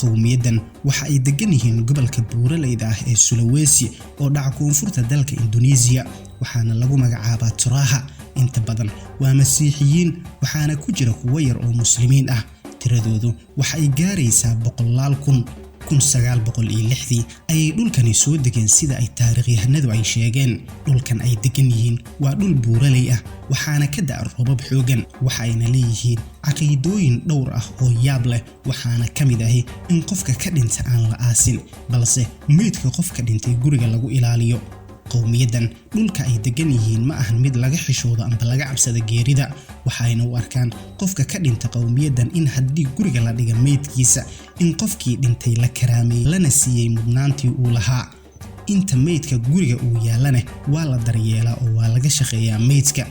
Qowmiyaddan waxa ay degan yihiin gobolka buuraleyda ah ee Sulawesi oo dhaca koonfurta dalka Indonesia, waxaana lagu magacaabaa Toraja. Inta badan waa Masiixiyiin, waxaana ku jira kuwo yar oo Muslimiin ah. Tiradoodu waxa ay gaaraysaa boqolaal kun. 1906dii ayay dhulkani soo degeen, sida ay taariikhyahanadu ay sheegeen. Dhulkan ay degan yihiin waa dhul buuraley ah, waxaana ka da'a roobab xoogan. Waxayna leeyihiin caqiidooyin dhowr ah oo yaab leh, waxaana ka mid ahi in qofka ka dhinta aan la aasin, balse meydka qofka dhintay guriga lagu ilaaliyo. Qowmiyaddan dhulka ay degan yihiin ma ahan mid laga xishoodo amba laga cabsada geerida, waxayna u arkaan qofka ka dhinta qowmiyaddan in haddii guriga la dhiga meydkiisa, in qofkii dhintay la karaameeyey lana siiyey mudnaantii uu lahaa. Inta meydka guriga uu yaallana waa la daryeelaa oo waa laga shaqeeyaa meydka.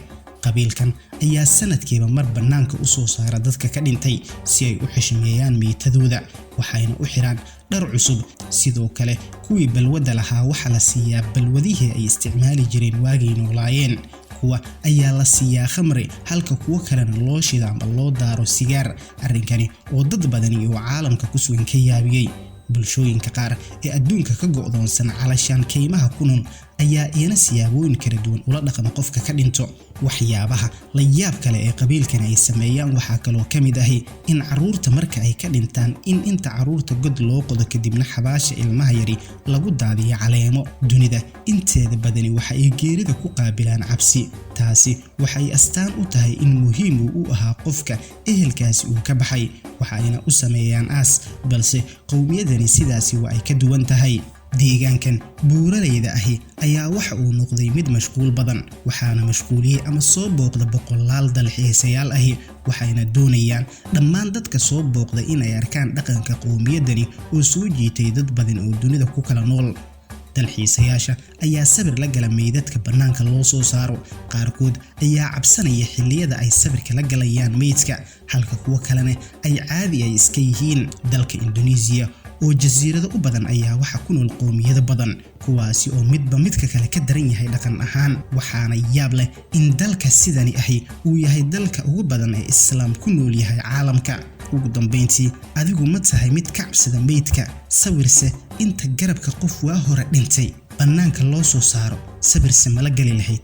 Qabiilkan ayaa sanadkiiba mar bannaanka u soo saara dadka ka dhintay si ay u xishmeeyaan meytadooda, waxayna u xiraan dhar cusub. Sidoo kale kuwii balwadda lahaa waxaa la siiyaa balwadihii ay isticmaali jireen waagay noolaayeen. Kuwa ayaa la siiyaa khamri, halka kuwo kalena loo shida amba loo daaro sigaar. Arrinkani oo dad badani oo caalamka ku sugan ka yaabiyey. Bulshooyinka qaar ee adduunka ka go'doonsan calashaan kaymaha ku nool ayaa iyana siyaabooyin kala duwan ula dhaqma qofka ka dhinto. Waxyaabaha la yaab kale ee qabiilkani ay sameeyaan waxaa kaloo ka mid ahi in carruurta marka ay ka dhintaan, in inta carruurta god loo qodo kadibna xabaasha ilmaha yari lagu daadiyo caleemo. Dunida inteeda badani waxa ay geerida ku qaabilaan cabsi. Taasi waxay astaan u tahay in muhiim uu u ahaa qofka ehelkaasi uu ka baxay, waxayna u sameeyaan aas, balse qowmiyadani sidaasi waa ay ka duwan tahay. Deegaankan buuraleyda ahi ayaa waxa uu noqday mid mashquul badan, waxaana mashquuliyey ama soo booqda boqolaal dalxiisayaal ahi, waxayna doonayaan dhammaan dadka soo booqda inay arkaan dhaqanka qowmiyaddani oo soo jiitay dad badan oo dunida ku kala nool. Dalxiisayaasha ayaa sawir la gala meydadka bannaanka loo soo saaro. Qaarkood ayaa cabsanaya xilliyada ay sawirka la galayaan meydka, halka kuwo kalena ay caadi ay iska yihiin. Dalka Indonesia oo jasiirado u badan ayaa waxa ku nool qowmiyado badan, kuwaasi oo midba midka kale ka daran yahay dhaqan ahaan. Waxaana yaab leh in dalka sidani ahi uu yahay dalka ugu badan ee Islaam ku nool yahay caalamka. Ugu dambeyntii, adigu ma tahay mid ka cabsada meydka? Sawirse inta garabka qof waa hore dhintay bannaanka loo soo saaro, sawirse mala geli lahayd?